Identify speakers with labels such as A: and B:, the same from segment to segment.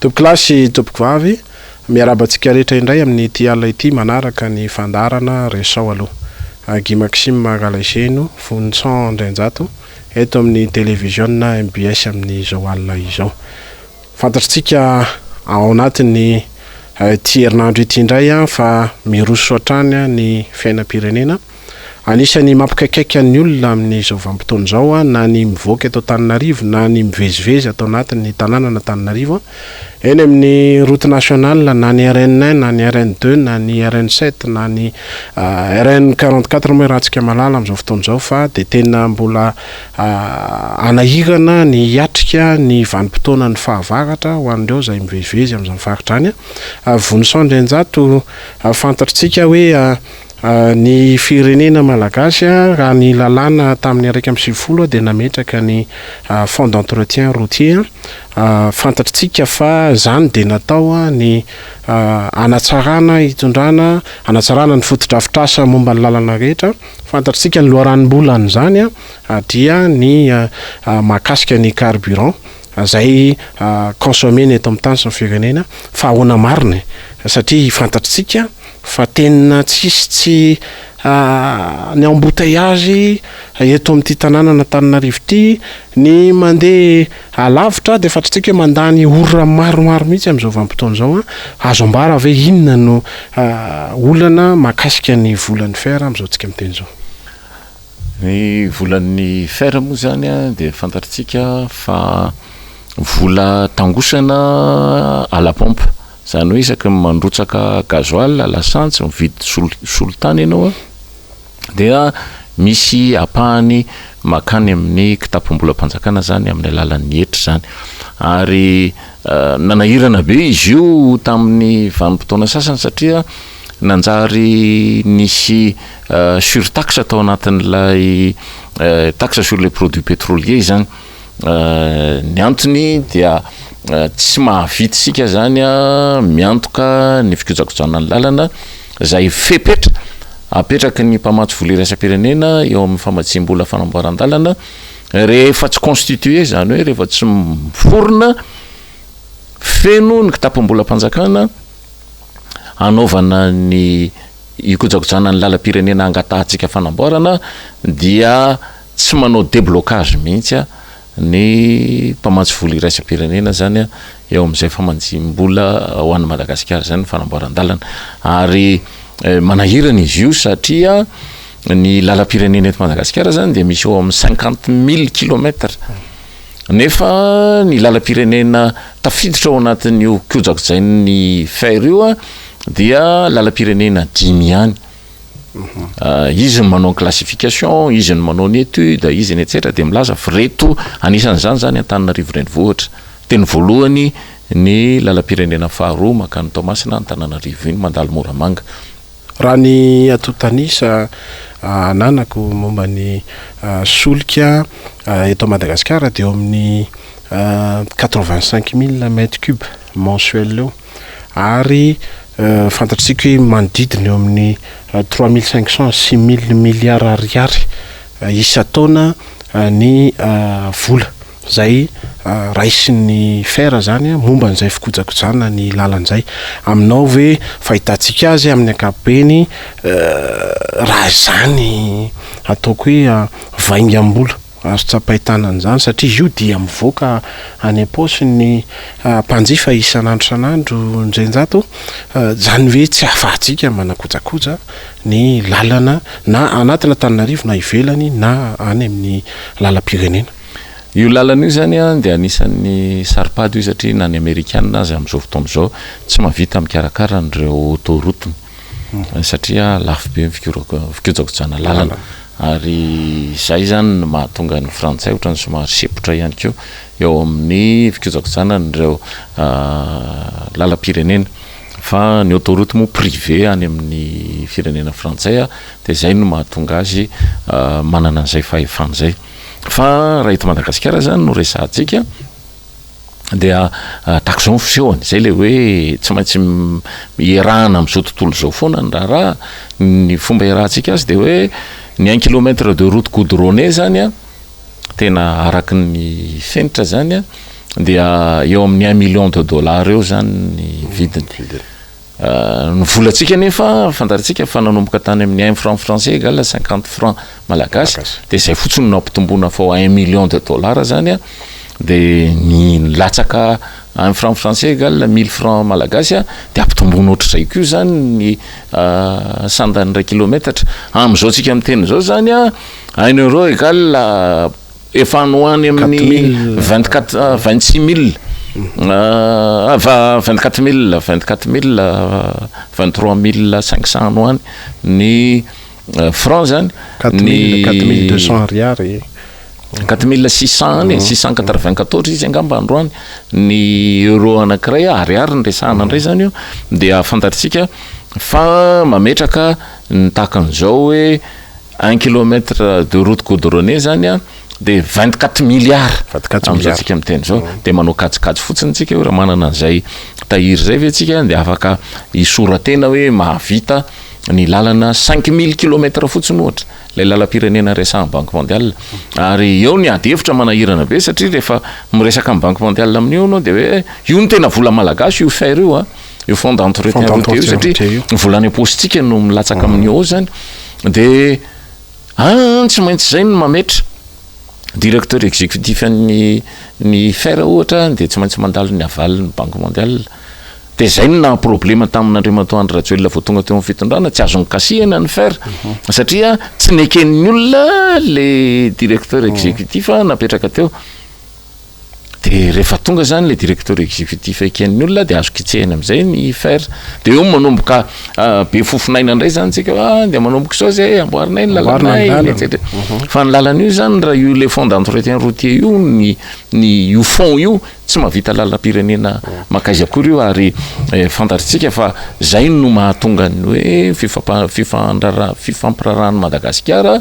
A: Tompokolahy sy tompokovavy, miarahaba antsika rehetra indray amin'ity alina ity manaraka ny fandaharana Resaho Aloha. Guy Maxime Ralaiseheno, Vonintson Andrianjato, eto amin'ny televiziona mbs amin'izao alina izao. Fantatritsika ao anatin'ny ity herinandro ity indray fa miroso hatrany ny fiainam-pirenena. Anisan'ny mampikaikaika ny olona amin'izao vanim-potoana izao na ny mivoaka eto Antananarivo na ny mivezivezy ato anatin'ny tanànan'Antananarivo, eny amin'ny route nationale na ny RN un na ny RN deux na ny RN sept na ny RN 44 moa iarahantsika mahalala amin'izao fotoana izao fa dia tena mbola hanahirana ny hiatrika ny vanim-potoanan'ny fahavaratra ho an'ireo izay mivezivezy amin'izany faritra izany. Vonison Andrianjato, fantatritsika hoe Ny firenena malagasy raha ny lalàna tamin'ny 91 dia nametraka ny fonds d'entretien routier. Fantatritsika fa izany dia natao ny hanatsarana hitondrana, hanatsarana ny fotodrafitrasa momba ny lalana rehetra. Fantatritsika ny loharanom-bolan'izany dia ny mahakasika ny carburant izay consommer-na eto amin'ny tany sy ny firenena. Fa ahoana marina e? Satria fantatritsika Fa tena tsisy tsy ny embouteillage eto amin'ity tanànan'Antananarivo ity, ny mandeha alavitra dia fantatsika hoe mandany ora maromaro mihitsy amin'izao vanim-potoana izao an, azo ambara ve inona no olana mahakasika ny volan'ny fer amin'izao tsika miteny izao?
B: Ny volan'ny fer moa zany dia fantatritsika fa vola tangosana à la pompe. Izany hoe isaky ny mandrotsaka gasoil, lasantsy, mividy solitany ianao dia misy ampahany makany amin'ny kitapom-bolam-panjakana izany amin'ny alalan'ny hetra izany. Ary nanahirana be izy io tamin'ny vanim-potoana sasany satria nanjary nisy surtaxe tao anatin'ilay taxe sur les produits pétroliers izany. Ny antony dia tsy mahavita isika zany miantoka ny fikojakojana ny lalana izay fepetra apetraky ny mpamatsy vola iraisam-pirenena eo amin'ny famatsiam-bola fanamboaran-dalana rehefa tsy constitué izany hoe rehefa tsy miforona feno ny kitapom-bolam-panjakana hanaovana ny hikojakojana ny lalam-pirenena angatahantsika fanamboarana dia Tsy manao déblocage mihitsy ny mpamatsy vola iraisam-pirenena zany eo amin'izay famantsiam-bola ho an'i Madagasikara izay ny fanamboaran-dalana. Ary manahirana izy io satria ny lalam-pirenena eto Madagasikara zany dia misy eo amin'ny cinquante mille kilomètres. Nefa ny lalam-pirenena tafiditra ao anatin'io kojakojain'ny fer io dia lalam-pirenena dimy ihany. Izy no manao ny classification, izy no manao ny étude, izy ny etsetra dia milaza fa ireto anisan'izany izany Antananarivo renivohitra. Teny voalohany ny lalam-pirenena faharoa mankany Toamasina Antananarivo iny mandalo Moramanga.
A: Raha ny antontan'isa ananako momba ny solika eto Madagasikara dia eo amin'ny 85 mille mètres cubes mensuel eo. ary fantatritsika hoe manodidina eo amin'ny 3500 à 6000 milliards ariary isan-taona ny vola izay raisin'ny fer zany momba an'izay fikojakojana ny lalana izay. Aminao ve fahitantsika azy amin'ny ankapobeny raha izany ataoko hoe vaingam-bola? Azo tsapain-tanana izany satria izy io dia mivoaka any am-paosin'ny mpanjifa isan'andro isan'andro Ndrenjato, izany hoe tsy ahafahantsika manakojakoja ny lalana na anatin'Antananarivo na ivelany na any amin'ny lalam-pirenena.
B: Io lalana io izany dia anisan'ny saro-pady io satria na ny Amerikana aza amin'izao fotoana izao tsy mahavita mikarakara an'ireo autoroute-ny. satria lafo be ny fikojakojana lalana ary izay izany no mahatonga ny frantsay ohatran'ny somary sempotra ihany koa eo amin'ny fikojakojana an'ireo lalam-pirenena fa ny autoroute moa privé any amin'ny firenena frantsay dia izay no mahatonga azy manana an'izay fahefana izay fa raha eto Madagasikara izany no resahantsika dia tahaka izao ny fisehony, izay ilay hoe tsy maintsy iarahana amin'izao tontolo izao foana ny raharaha, ny fomba iarahantsika azy dia hoe ny un kilomètre de route goudronnée zany an, tena araka ny fenitra zany an, dia eo amin'ny un million de dollars eo zany ny vidiny. Ny volantsika anefa fantatsika fa nanomboka tany amin'ny un franc français égale 50 franc malagasy, dia izay fotsiny no nampitomboana fa ho un million de dollars zany an, dia ny latsaka un franc français égale mille franc malagasy an, dia ampitomboana ohatr'izay koa zany ny sandan'ny iray kilometatra. Amin'izao tsika miteny izao zany an, un euro égale Efa any ho any amin'ny 24 26 mille 24 mille 24 mille 23 mille 500 any ho any ny franc zany
A: ny 4200 ariary.
B: 4600 any e, 694 izy angamba androany ny euro anankiray ariary ny resahana indray zany io dia fantatsika fa mametraka ny tahaka an'izao hoe Un kilomètre de route goudronnée zany an de 24 milliards amin'izao tsika miteny zao, de manao kajikajy fotsiny tsika hoe raha manana an'izay tahiry zay ve tsika de afaka hisora-tena hoe mahavita ny lalana 5000 kilomètres fotsiny ohatra, ilay lalam-pirenena resahan'ny banque mondiale. Ary eo ny ady hevitra manahirana be satria rehefa miresaka amin'ny banque mondiale amin'io ianao de hoe io no tena vola malagasy io fer io an, io fonds d'entretien routier io satria ny vola any am-paosintsika no milatsaka amin'io ao zany. De an tsy maintsy zay no mametra directeur exécutif an'ny ny fer ohatra de tsy maintsy mandalo ny aval-n'ny banque mondiale. De zay no naha problema tamin'Andriamatoa Andry Rajoelina vao tonga teo amin'ny fitondrana, tsy azony kasihina ny fer satria tsy neken'ny olona le directeur exécutif napetraka teo. De rehefa tonga zany le directeur exécutif eken'ny olona de azo kitsehina amizay ny fer, de eo manomboka be fofon'aina ndray zany tsika hoe ah de manomboka izao zay amboarinay ny lalanay et cetera, fa ny lalana io zany raha io le fonds d'entretien routier io ny ny io fonds io tsy mahavita lalam-pirenena mankaiza akory io ary fantatritsika fa zay no mahatonga ny hoe fifampa- fifandrara- fifampiraharahan'i Madagasikara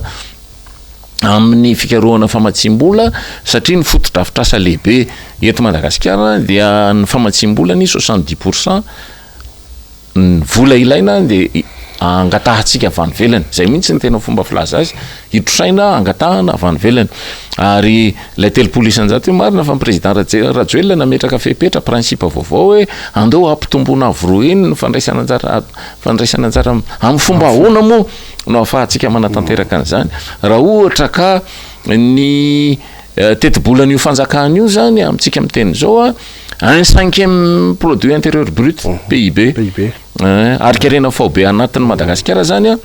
B: amin'ny fikarohana famatsiam-bola satria ny fotodrafitrasa lehibe eto Madagasikara dia ny famatsiam-bola ny 70 pour cent ny vola ilaina dia angatahantsika avy any ivelany, izay mihitsy ny tena fomba filaza azy, hitrosaina angatahana avy any ivelany ary ilay 30 isan-jato io marina fa ny président Rajoelina nametraka fepetra principe vaovao hoe andao hampitomboana avo roa heny ny fandraisana anjara fandraisana anjara amin'ny fomba ahoana moa no ahafahantsika manatanteraka an'izany. Raha ohatra ka ny tetibolan'io fanjakana io zany amintsika miteny izao a, un cinquième produit intérieur brut, PIB, harin-karena faobe anatin'i Madagasikara zany a,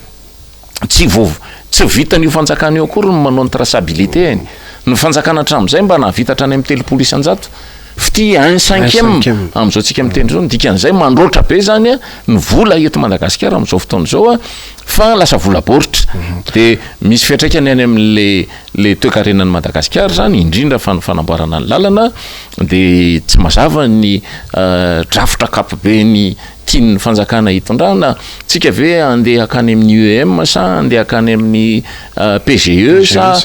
B: tsy vo- tsy vitan'io fanjakana io akory ny manao ny traçabilité-ny. Ny fanjakana hatramin'izay mba nahavita hatrany amin'ny 30%. F'ity un cinquième amin'izao tsika miteny izao, ny dikan'izay mandroatra be zany ny vola eto Madagasikara amin'izao fotoana izao fa lasa vola baoritra. De misy fiantraikany any amin'le le toekarenan'i Madagasikara zany, indrindra fa ny fanamboarana ny lalana de tsy mazava ny drafitra ankapobeny tian'ny fanjakana hitondrana, tsika ve andeha hakany amin'ny UEM sa andeha hakany amin'ny PGE sa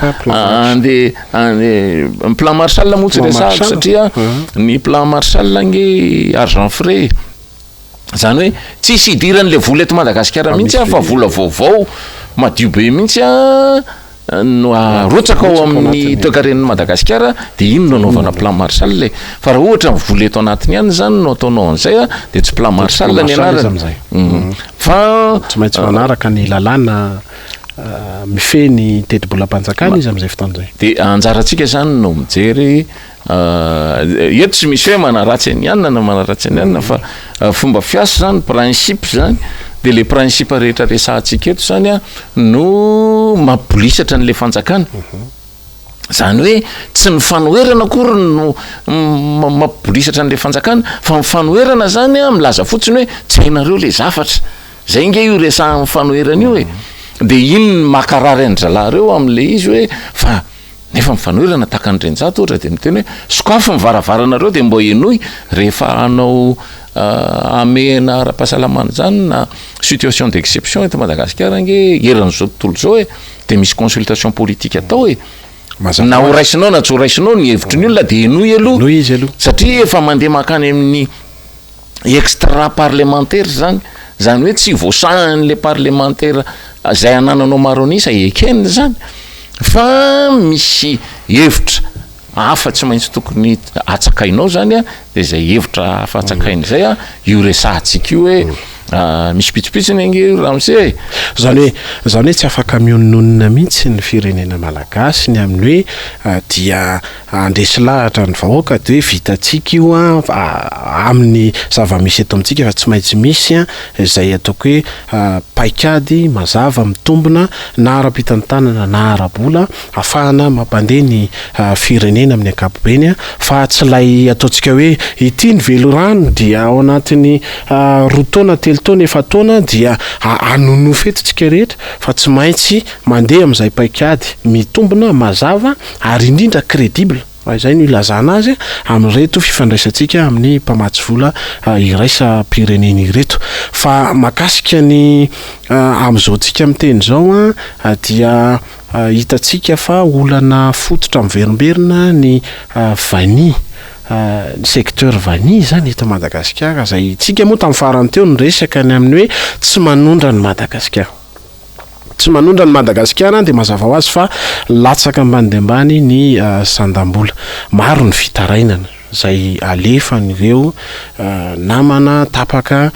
B: andeha ny plan Marshall moa tsy resahako satria ny plan Marshall ange argent frais, zany hoe tsisy idiran'le vola eto Madagasikara mihitsy fa vola vaovao madio be mihitsy an. no arotsaka ao amin'ny toekaren'i Madagasikara dia iny no anaovana plan Marshall e. Fa raha ohatra ny vola eto anatiny ihany izany no ataonao an'izay a, dia tsy plan Marshall ny anarany.
A: Fa tsy maintsy manaraka ny lalàna mifehy ny tetibolam-panjakana izy amin'izay fotoana izay.
B: Dia anjarantsika izany no mijery Eto tsy misy hoe manaratsy an'i anona na manaratsy an'i anona fa fomba fiasa zany, principe zany, de le principe rehetra resahantsika eto zany a no mampibolisatra an'le fanjakana. Zany hoe tsy ny fanoherana akory no mampibolisatra an'le fanjakana fa ny fanoherana zany a milaza fotsiny hoe tsy hainareo le zavatra. Zay nge io resahan'ny fanoherana io e. De iny no makarary an-dry zalahy reo am'le izy hoe fa Nefa ny fanoherana tahaka an'i Renjato ohatra dia miteny hoe sokafy ny varavaranareo dia mba henoy rehefa hanao hamehana ara-pahasalamana izany na situation d'exception eto Madagasikara ange eran'izao tontolo izao e, dia misy consultation politique atao e. Na ho raisinao na tsy ho raisinao ny hevitry ny olona dia henoy aloha.
A: Henoy izy aloha.
B: Satria efa mandeha mankany amin'ny extra parlementaire zany, zany hoe tsy voasahan'le parlementaire zay anananao maro an'isa ekena zany fa misy hevitra. hafa tsy maintsy tokony hatsakainao zany a, de zay hevitra hafa hatsakaina zay a, io resahantsika io hoe misy pitsopitsony ange io ramose e!
A: Zany hoe, zany hoe tsy afaka mionononona mihitsy ny firenena malagasy ny amin'ny hoe dia handresy lahatra ny vahoaka dia hoe vitantsika io an, amin'ny zava-misy eto amintsika fa tsy maintsy misy izay ataoko hoe paikady mazava mitombina na ara-pitantanana na ara-bola ahafahana mampandeha ny firenena amin'ny ankapobeny fa tsy ilay ataontsika hoe ity ny velirano dia ao anatin'ny roa taona, telo taona, efa-taona dia hanonofy eto tsika rehetra fa tsy maintsy mandeha amin'izay paikady mitombina, mazava ary indrindra crédible, raha izay no ilazana azy, amin'ireto fifandraisantsika amin'ny mpamatsy vola iraisam-pirenena ireto. Fa mahakasika ny amin'izao tsika miteny izao dia hitantsika fa olana fototra miverimberina ny vanille, ny secteur vanille izany eto Madagasikara izay tsika moa tamin'ny farany teo niresaka ny amin'ny hoe tsy manondra an'i Madagasikara. Tsy manondra an'i Madagasikara dia mazava ho azy fa latsaka ambany dia ambany ny sandam-bola. Maro ny fitarainana izay alefan'ireo namana tapaka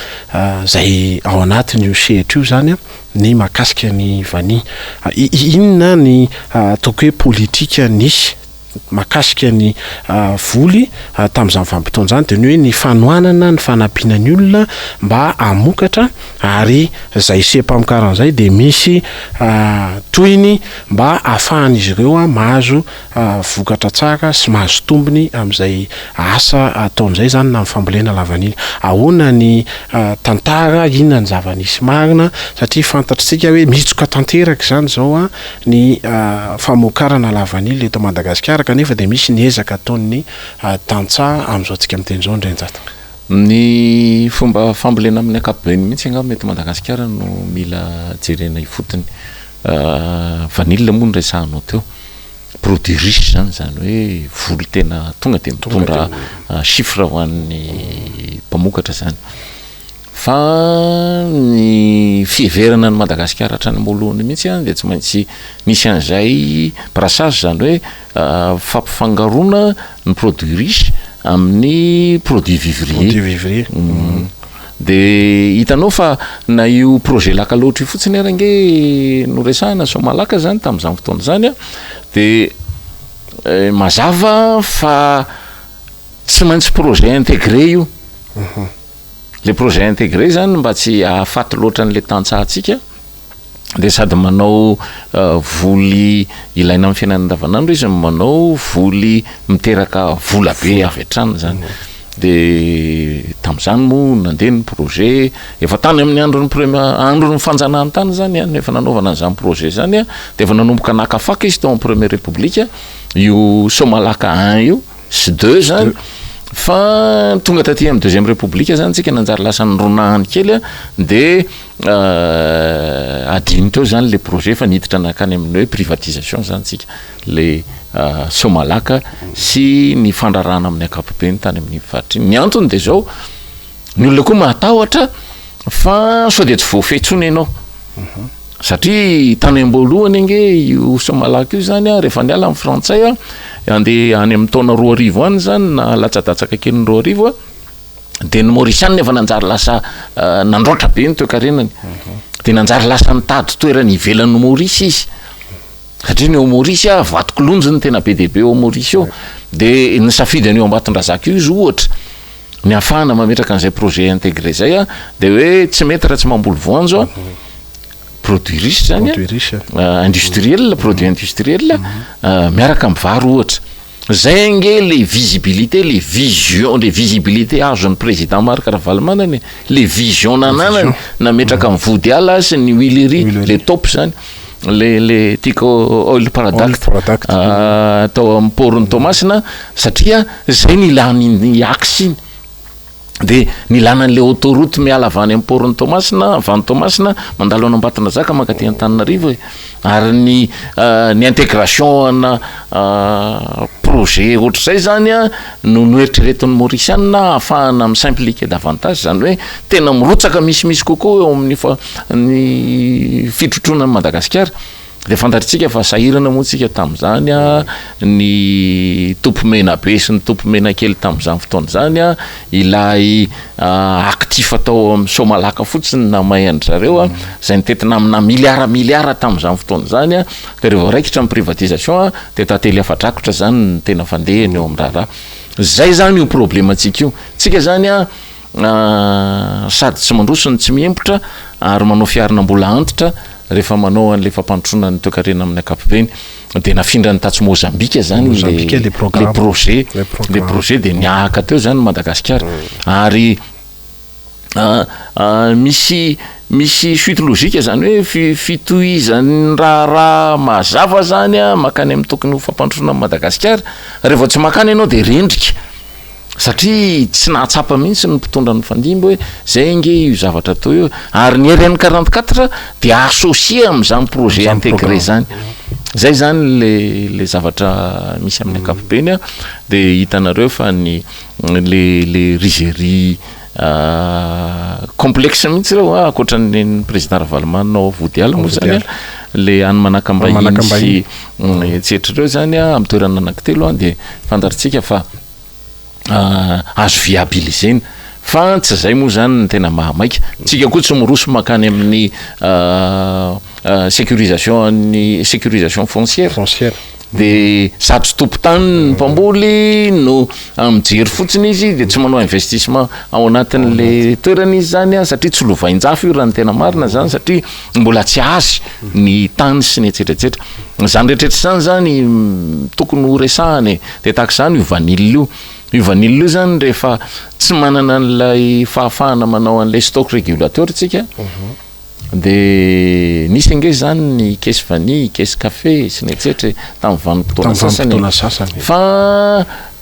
A: izay ao anatin'io sehatra io izany ny mahakasika ny vanille. Inona ny ataoko hoe politika nisy mahakasika ny voly tamin'izany vanim-potoana izany dia ny hoe ny fanohanana ny fanampiana ny olona mba hamokatra ary izay seha-pamokarana izay dia misy tohiny mba hahafahan'izy ireo mahazo vokatra tsara sy mahazo tombony amin'izay asa ataony izay izany na ny fambolena lavanila. Ahoana ny tantara, inona ny zava-nisy marina satria fantatr'isika hoe mitsoka tanteraka izany izao ny famokarana lavanila eto Madagasikara kanefa dia misy ny ezaka ataon'ny tantsaha amin'izao antsika miteny izao Andrianjato.
B: Ny fomba fambolena amin'ny ankapobeny mihitsy angamba eto Madagasikara no mila jerena ifotony. Vanille moa no resahanao teo. Produit riche zany, zany hoe voly tena tonga dia mitondra chiffre ho an'ny mpamokatra zany. Fa ny fiheverana an'i Madagasikara hatrany am-boalohany mihitsy dia tsy maintsy nisy an'izay brassage, izany hoe fampifangaroana ny produit riche amin'ny produit vivrier.
A: Produit vivrier.
B: Dia hitanao fa na io projet Lac Alaotra io fotsiny ary ange no resahina, Soamalaka izany tamin'izany fotoana izany an, dia mazava fa tsy maintsy projet intégré io. Le projet intégré zany mba tsy hahafaty loatra an'le tantsahantsika de sady manao voly ilaina amin'ny fiainana andavanandro izy no manao voly miteraka vola be avy hatrany zany. De tamin'izany moa nandeha ny projet, efa tany amin'ny andron'ny premier andron'ny fanjanahantany zany an, efa nanaovana an'izany projet zany an, de efa nanomboka naka faka izy tao amin'ny première république io Somalaka un io. sy deux zany fa tonga taty amin'ny deuxième république zany tsika nanjary lasa nironahany kely a de adino teo zany le projet fa niditra nankany amin'ny hoe privatisation zany tsika le Somalaka sy ny fandrarana amin'ny ankapobeny tany amin'ny faritra iny. Ny antony de zao, ny olona koa mahatahotra fa sao de tsy voafehy intsony ianao. Satria tany am-boalohany ange io Somalaka io zany a, rehefa niala ny frantsay a, andeha any amin'ny taona 2000 any zany na latsadatsaka kelin'ny 2000 a, de ny Maorisianina efa nanjary lasa nandroatra be ny toekarenany, de nanjary lasa nitady toerana ivelan'i Maorisy izy, satria ny ao Maorisy a, vato kilonjy no tena be dia be ao Maorisy ao, de nisafidy an'io Ambatondrazaka io izy ohatra. Ny ahafahana mametraka an'izay projet intégré zay a, de hoe tsy mety raha tsy mamboly voanjo a, produit riche zany a,
A: Produit riche.
B: industriel, produit industriel, miaraka amin'ny vary ohatra. Zay ange le visibilité, le vision, le visibilité azon'ny président Marc Ravalomanana e, le vision nananany nametraka ny vodiala sy ny huilerie, le top zany, le le Tiko oil product,
A: Oil product.
B: tao amin'ny port-n'i Toamasina satria zay ny ilana iny axe iny, de ny ilana an'le autoroute miala avy any amin'ny port-n'i Toamasina, avy any Toamasina mandalo any Ambatondrazaka mankaty Antananarivo e, ary ny ny intégration ana projet ohatr'izay zany a no noeritreretin'ny Maorisianina ahafahana mi-s'impliquer davantage, zany hoe tena mirotsaka misimisy kokoa eo amin'ny fa- ny fitrotroana an'i Madagasikara. Dia fantatritsika fa sahirana moa tsika tamin'izany a, ny tompomena be sy ny tompomena kely tamin'izany fotoana izany a, ilay actif tao amin'ny Somalaka fotsiny namay an-dry zareo a, izay nitentina amina miliara miliara tamin'izany fotoana izany a, dia rehefa raikitra ny privatisation a, dia tantely afa-drakotra izany ny tena fandehany eo amin'ny raharaha. Izay izany io problemantsika io. Tsika izany a, sady tsy mandroso no tsy mihembotra ary manao fiharina mbola antitra rehefa manao an'ilay fampandrosoana ny toekarena amin'ny ankapobeny. Dia nafindrany tatsy Mozambika zany
A: Mozambika le programme.
B: le projet,
A: Le programme.
B: le projet dia niahaka teo zany Madagasikara. Ary misy misy suite logique zany hoe fi- fitohizan'ny raharaha mazava zany a mankany amin'ny tokony ho fampandrosoana an'i Madagasikara. Rehefa tsy mankany ianao dia rendrika. Satria tsy nahatsapa mihitsy ny mpitondra nifandimby hoe zay ange io zavatra atao io. Ary ny RN 44 dia associé amin'izany projet intégré zany. Zay zany le le zavatra misy amin'ny ankapobeny a. Dia hitanareo fa ny le le rizerie complexe mihitsy ireo a, ankoatra ny ny président Ravalomanana ao Vodiala moa zany a, le any Manakambahiny sy etsetra ireo zany a, amin'ny toerana anankitelo a, dia fantatritsika fa azo viabiliser-na. Fa tsy izay moa zany ny tena mahamaika. Tsika koa tsy miroso mankany amin'ny sécurisation ny sécurisation foncière.
A: Foncière.
B: De sady tsy tompon-tany ny mpamboly no mijery fotsiny izy de tsy manao investissement ao anatin'le toerana izy zany a, satria tsy lovain-jafy io raha ny tena marina zany satria mbola tsy azy ny tany sy ny etsetra etsetra. Zany rehetrarehetra zany zany tokony ho resahana e. De tahaka izany io vanille io. Io vanille io zany rehefa tsy manana an'ilay fahafahana manao an'ilay stock régulateur tsika, de nisy ange zany ny caisse vanille, caisse café sy ny etsetra e, tamin'ny vanim-potoana
A: Tamin'ny
B: sasany e.
A: vanim-potoana sasany.
B: Fa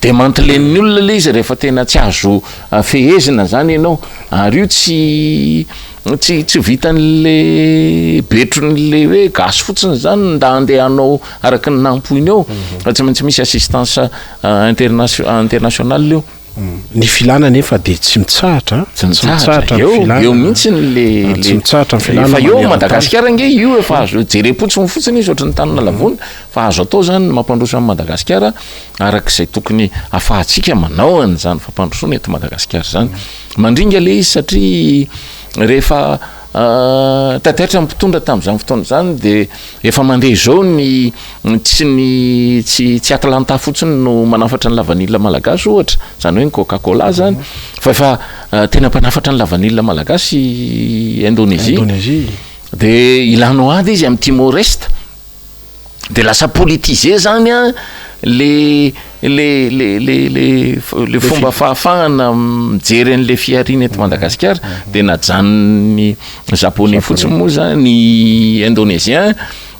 B: démantelen'ny olona le izy rehefa tena tsy azo fehezina zany ianao, ary io tsy tsy tsy vitan'le betron'le hoe gasy fotsiny zany nda andeha hanao araka ny nampoiny eo, fa tsy maintsy misy assistance internation- internationale io.
A: Ny filana nefa dia tsy mitsahatra,
B: tsy mitsahatra eo, eo mihitsy ny le,
A: tsy mitsahatra ny filana
B: efa eo
A: maneran-tany.
B: Madagasikara ange io efa azo jerem-potsiny fotsiny izy ohatran'ny tany nalavona fa azo atao zany ny mampandroso an'i Madagasikara araka izay tokony afahantsika manao an'izany fampandrosoana eto Madagasikara izany. Mandringa le izy satria rehefa taitaitra ny mpitondra tamin'izany fotoana izany dia efa mandeha izao ny tsy ny tsy tsy Atlanta fotsiny no manafatra ny lavanila malagasy ohatra, izany hoe ny coca cola zany, fa efa tena mpanafatra ny lavanila malagasy i Indonésie.
A: Indonésie.
B: Dia ilànao ady izy amin'ny Timor Est. De lasa politisé zany an le le le le le le fomba fahafahana mijery an'le fihariana eto Madagasikara de najanon'ny japonais fotsiny moa zany ny indonésien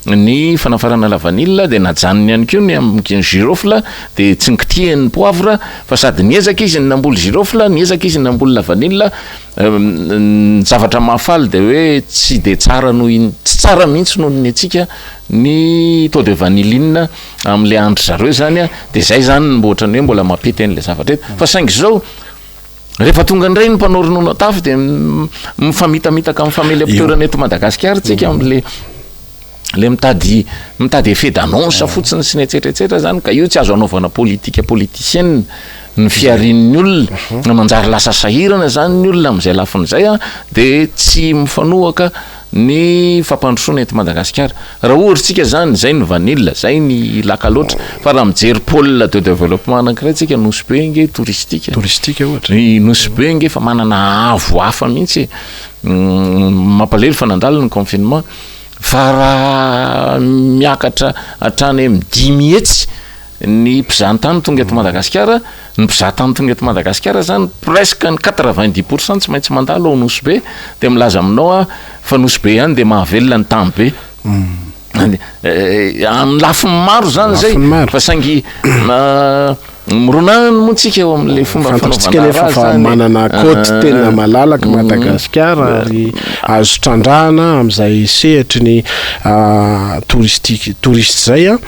B: ny fanafarana lavanila de najanony ihany koa ny amin'ny girofle de tsy nikitihany ny poivre fa sady niezaka izy ny namboly girofle niezaka izy ny namboly lavanila Ny zavatra mahafaly dia hoe tsy dia tsara noho iny, tsy tsara mihitsy noho ny antsika ny taux de vanilline amin'ilay andry zareo izany an, dia izay izany no mba ohatran'ny hoe mbola mampety an'ilay zavatra eto. Fa saingy izao, rehefa tonga indray ny mpanao ronono an-tafo dia mifamitamitaka mifamely am-pitoerana eto Madagasikara tsika amin'ilay le mitady mitady effet d'annonce fotsiny sy ny etsetra etsetra zany ka io tsy azo anaovana politique politicienne ny fiharian'ny olona mhm. manjary lasa sahirana zany ny olona amin'izay lafiny zay a de tsy mifanohaka ny fampandrosoana eto Madagasikara raha ohatra tsika zany zay ny vanille zay ny laka loatra fa raha mijery pôle de développement anankiray tsika Nosy Be nge touristique
A: touristique ohatra
B: ny Nosy Be nge fa manana avo hafa mihitsy mm, mampalelo fa nandalo ny confinement Fa raha miakatra hatrany amin'ny 500 ny mpizahantany tonga eto Madagasikara, ny mpizahatany tonga eto Madagasikara zany presque ny 90 pour cent tsy maintsy mandalo ao Nosy Be, dia milaza aminao aho fa Nosy Be ihany dia mahavelona ny tany be. Amin'ny lafiny maro zany zay, fa saingy. Mirona any moa tsika eo amin'ilay fomba
A: Fantatritsika nefa fa manana côte tena malalaka Madagasikara ary azo trandrahana amin'izay sehatry ny touristique touriste izay an.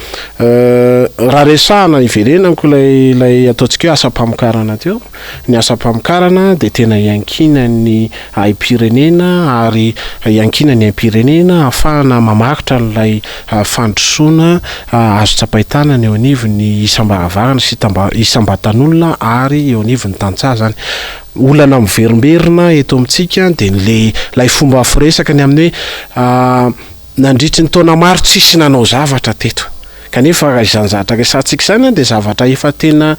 A: Raha resahana iverenako ilay ilay ataontsika hoe asam-pamokarana teo. Ny asam-pamokarana dia tena iankinan'ny aim-pirenena ary iankinan'ny aim-pirenena ahafahana mamaritra an'ilay fandrosoana azo tsapain-tanana eo anivon'ny isam-baravarana sy isam-batan'olona ary eo anivon'ny tantsaha izany. Olana miverimberina eto amintsika dia ny ilay fomba firesaka ny amin'ny hoe nandritry ny taona maro tsisy nanao zavatra teto. Kanefa raha izany zavatra resahantsika izany dia zavatra efa tena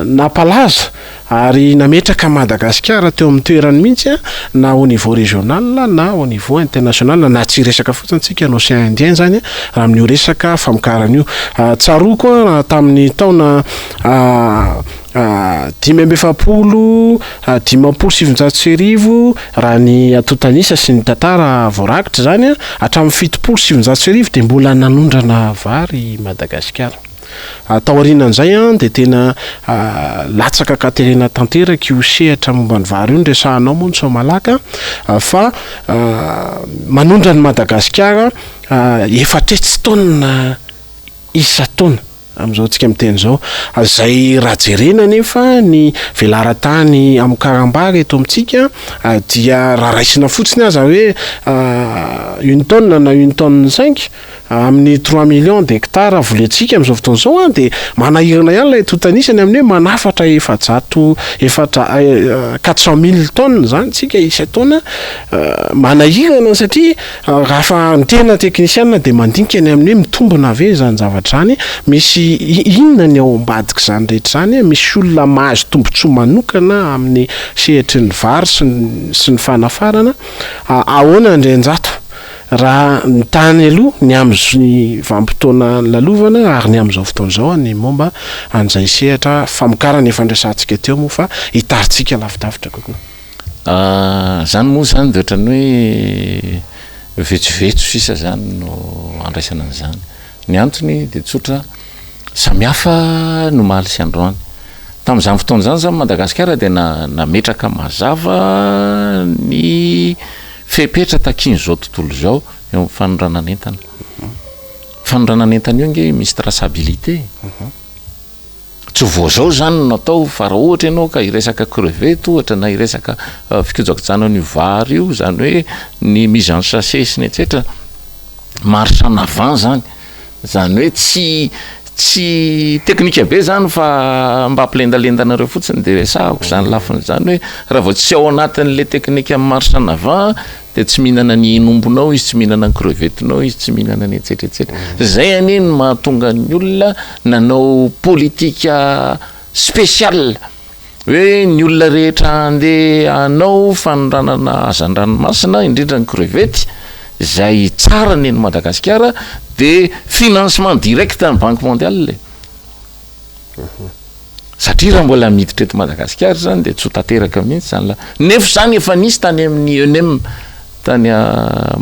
A: nampalaza ary nametraka an'i Madagasikara teo amin'ny toerany mihitsy na au niveau régional na au niveau international na tsy hiresaka fotsiny tsika ny Océan Indien izany raha amin'io resaka famokarana io. Tsaroako tamin'ny taona 1945 raha ny antontan'isa sy ny tantara voarakitra izany, hatramin'ny 1970 dia mbola nanondrana vary i Madagasikara. Taorianan'izay dia tena latsaka an-katerena tanteraka io sehatra momba ny vary io, noresahanao moa ny Soamalaka, fa manondrana an'i Madagasikara efatretsy taonina isan-taona. Amin'izao tsika miteny izao. Izay raha jerena anefa ny velaran-tany amokaram-bary eto amintsika dia raha raisina fotsiny aza hoe une tonne na une tonne cinq amin'ny trois millions d'hectares volentsika amin'izao fotoana izao dia manahirana ihany ilay antontan'isany amin'ny hoe manafatra 400 efatra 400 mille tonnes izany tsika isan-taona. Manahirana satria Raha fa ny tena teknisiana dia mandinika ny amin'ny hoe mitombina ve izany zavatra izany, misy inona ny ao ambadik'izany rehetra izany, misy olona mahazo tombontsoa manokana amin'ny sehatry ny vary sy ny sy ny fanafarana, ahoana Andrianjato raha ny tany aloha, ny amin'ny vanim-potoana nilalovana ary ny amin'izao fotoana izao ny momba an'izay sehatra famokarana efa niresahantsika teo moa fa hitarintsika lavidavitra kokoa.
B: Zany moa zany de ohatran'ny hoe vetsovetso sisa zany no andraisana an'izany. Ny antony de tsotra, samy hafa ny omaly sy androany. Tamin'izany fotoana izany zany Madagasikara dia nametraka mazava ny fepetra takian'izao tontolo izao eo amin'ny fanondranan'entana. Fanondranan'entana io ange misy traçabilité. Tsy vao zao zany no natao fa raha ohatra ianao ka hiresaka crevette ohatra na hiresaka fikojakojana an'io vary io, zany hoe ny mise en sachet sy ny etsetra, marche en avant zany, zany hoe tsy tsy teknika be zany fa mba hampilendalenda anareo fotsiny de resahako zany lafiny zany hoe raha vao tsy ao anatin'le teknika marche en avant Dia tsy mihinana ny hen'ombinao izy, tsy mihinana ny crevettenao izy, tsy mihinana ny etsetra etsetra. Zay anie no mahatonga ny olona nanao politika spécial hoe ny olona rehetra handeha hanao fanondranana hazan-dranomasina, indrindra ny crevette, izay tsara ny eny Madagasikara, dia financement direct ny Banque mondiale e. Satria raha mbola miditra eto Madagasikara izany dia tsy ho tanteraka mihitsy izany la. Nefa izany efa nisy tany amin'ny ENEM tany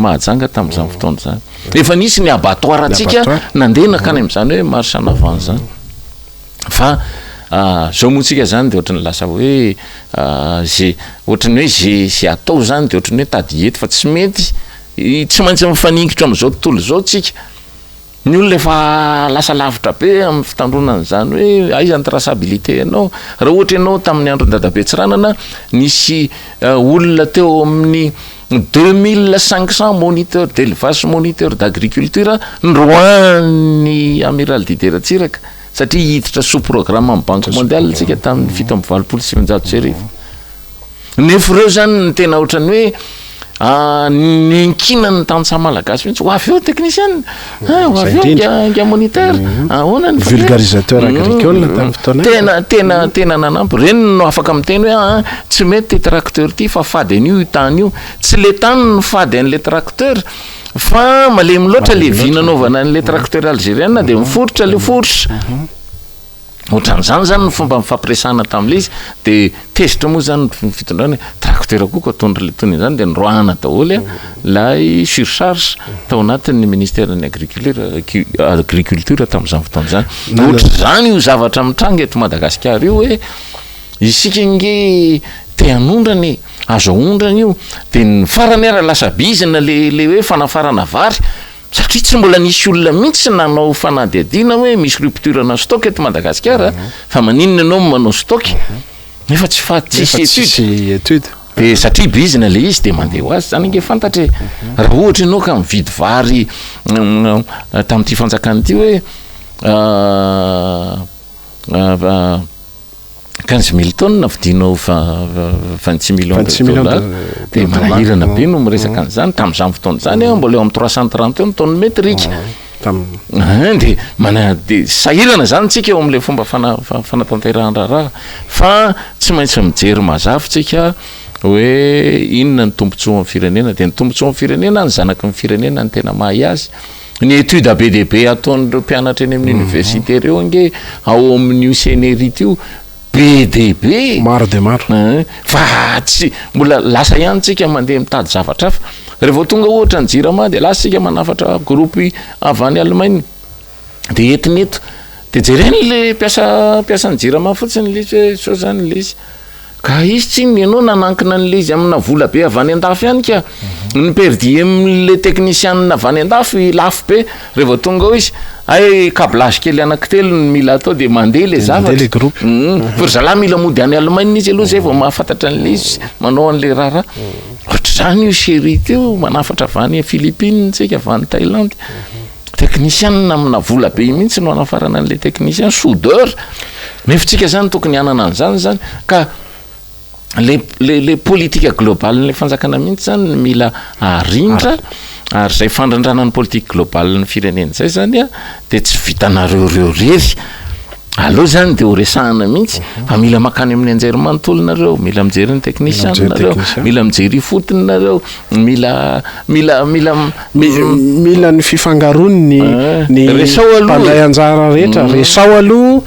B: Mahajanga tamin'izany fotoana izany. Efa nisy ny abattoir antsika nandeha nankany amin'izany hoe marche en avant izany. Fa zao moa tsika izany dia ohatran'ny lasa hoe ze ohatran'ny hoe ze ze atao izany dia ohatran'ny hoe tady hety fa tsy mety, tsy maintsy mifaningotra amin'izao tontolo izao tsika. Ny olona efa lasa lavitra be amin'ny fitandroana an'izany hoe aiza ny traçabilité anao. Raha ohatra ianao tamin'ny andron'i Dadabe Tsiranana nisy olona teo amin'ny 2500 moniteurs d'élevage sy moniteurs d'agriculture noroahan'ny Amiral Didier Ratsiraka satria hiditra sous programme amin'ny Banque mondiale tsika tamin'ny 1987. Nefa ireo zany no tena ohatran'ny hoe niankinan'ny tantsaha malagasy mihitsy. Ho avy eo technicien, ah, ho avy eo inga inga moniteur, ahoana ny
A: vulgarisateur agricole tamin'ny fotoana.
B: Tena tena tena nanampy. Ireny no afaka miteny hoe ah, tsy mety ity tracteur ity fa fady an'io io tany io. Tsy le tany no fady an'le tracteur fa malemy loatra le vy nanaovana an'le tracteur algérienne dia miforitra le fourche. Ohatran'izany zany ny fomba nifampiresahana tamin'ilay izy, de tezitra moa zany ny fitondrana hoe tracteur koa ko ataon-dry le tony an'izany, de noroahana daholo ilay surcharge tao anatin'ny ministeran'ny agriculture agriculture tamin'izany fotoana izany. Ohatr'izany io zavatra mitranga eto Madagasikara io hoe isika ange te hanondrana e, azo aondrana io, de ny farany ara lasa bizina le le hoe fanafarana vary, Satria tsy mbola nisy olona mihitsy nanao fanadihadiana hoe misy rupture ana stock eto Madagasikara fa maninona ianao no manao stock nefa tsy fa tsisy étude.
A: étude.
B: De satria bizina le izy de mandeha ho azy zany ange fantatra e. Raha ohatra ianao ka mividy vary tamin'ity fanjakana ity hoe 15 mille tonnes vidinao 26 millions de dollars de manahirana be no miresaka an'izany. Tamin'izany fotoana zany a mbola eo amin'ny 330 eo ny tonne métrique de mana de sahirana zany tsika eo am'le fomba fana- fanatanterahan-draharaha, fa tsy maintsy mijery mazava tsika hoe inona ny tombontsoa amin'ny firenena. De ny tombontsoa amin'ny firenena, ny zanaky ny firenena ny tena mahay azy. Ny étude be dia be ataon'ireo mpianatra eny amin'ny université reo ange ao amin'io CNRIT io be dia be.
A: Maro de maro.
B: Fa tsy mbola lasa ihany tsika mandeha mitady zavatra hafa. Rehefa tonga ohatra ny Jirama de lasa tsika manafatra groupe avy any Allemagne de entiny eto, de jereny le mpiasa mpiasan'ny Jirama fotsiny le izy hoe sao zany le izy ka izy tsy inona ianao nanankina an'le izy amina vola be avy any an-dafy ihany ka ny per diem le technicien avy any an-dafy lafo be. Rehefa tonga ao izy ay câblage kely anankitelo no mila atao de mandeha le zavatra
A: le groupe.
B: Fa ry zalahy mila mody any Allemagne izy aloha zay vao mahafantatra an'le izy manao an'le raharaha. Ohatr'izany io CNRIT io, manafatra avy any Philippines tsika, avy any Thaïlande, technicien amina vola be mihitsy no anafarana an'le technicien soudeur, nefa tsika zany tokony hanana an'izany zany. Ka le politique globale le fanjakana mihitsy zany no mila arindra, ary zay fandrindrana ny politique globale ny firenena zay zany a de tsy vitanareo reo rery aloha zany de ho resahana mihitsy, fa mila makany amin'ny anjery manontolo nareo, mila mijery ny technicien nareo, mila mijery ifotony nareo, mila mila mila
A: Mila ny fifangaroany ny
B: Resao aloha.
A: Mpandray anjara rehetra. Resao aloha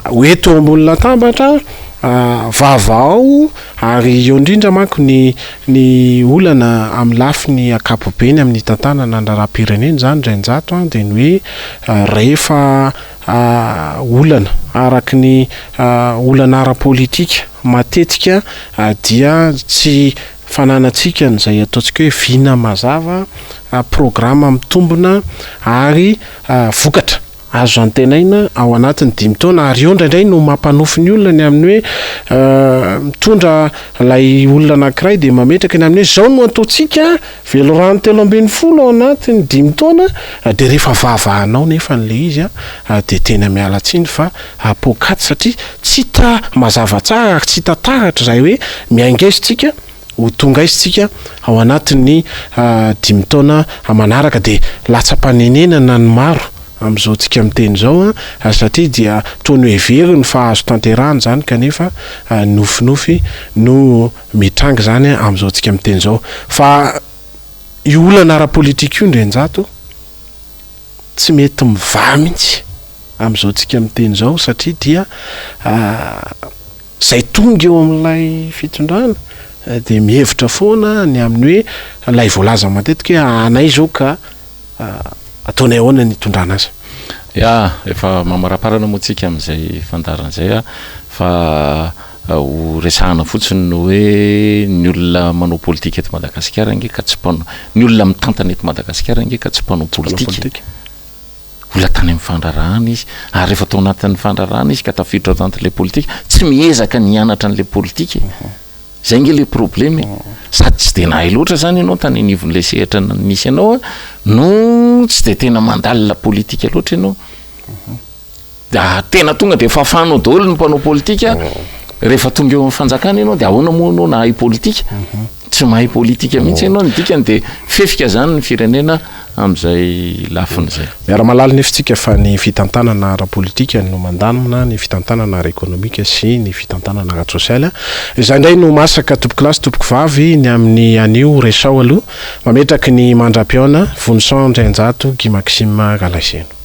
A: ho eto ambony latabatra, vavao, ary eo indrindra manko ny olana amin'ny lafiny ankapobeny amin'ny tantanana ny raharaham-pirenena izany indrainjato a dia ny hoe rehefa olana araky ny olana ara-politika matetika dia tsy fananantsika an'izay ataontsika hoe vina mazava, programa mitombina ary vokatra azo antenaina ao anatin'ny 5 taona. Ary eo indraindray no mampanofy ny olona ny amin'ny hoe mitondra ilay olona anankiray dia mametraka ny amin'ny hoe izao no ataontsika velirano 13 ao anatin'ny 5 taona, dia rehefa vahavahanao nefa an'ilay izy a dia tena miala tsiny fa poakaty satria tsy hita mazava tsara ary tsy hita taratra izay hoe miainga aiza tsika, ho tonga aiza tsika ao anatin'ny 5 taona manaraka. Dia latsa-panenenana ny maro amin'izao tsika miteny izao a satria dia toa noheveriny fa azo tanterahana izany, kanefa nofinofy no mitranga izany amin'izao tsika miteny izao. Fa io olana ara-politika io indrenjato tsy mety mivaha mihitsy amin'izao tsika miteny izao, satria dia izay tonga eo amin'ilay fitondrana dia mihevitra foana ny amin'ny hoe ilay voalaza matetika hoe anay izao ka ataonay ahoana ny hitondrana azy.
B: Ya, efa mamaraparana moa tsika amin'izay fandaharana izay a, fa ho resahana fotsiny ny hoe ny olona manao politika eto Madagasikara ange ka tsy mpanao, ny olona mitantana eto Madagasikara ange ka tsy mpanao politika. Olona tany amin'ny fandraharahana izy, ary rehefa tao anatin'ny fandraharahana izy ka tafiditra ao anatin'ilay politika, tsy miezaka ny hianatra an'ilay politika e. Zay ange le problème e. Sady tsy de nahay loatra zany ianao tany anivon'ilay sehatra nisy anao a, no tsy de tena mandalina politika loatra ianao. Da tena tonga de fafanao daholo ny mpanao politika rehefa tonga eo amin'ny fanjakana ianao, de ahoana moa ianao nahay politika? Tsy mahay politika mihitsy ianao, ny dikany de fefika zany ny firenena amin'izay lafiny izay.
A: Miara-mahalala nefa isika fa ny fitantanana ara-politika no mandamina ny fitantanana ara-ekonomika sy ny fitantanana ara-tsosialy. Izay indray no masaka tompokolahy sy tompokovavy ny amin'ny anio. Resao aloha. Mametraky ny mandra-pihaona, Vonison Andrianjato, Guy Maxime Ralaiseheno.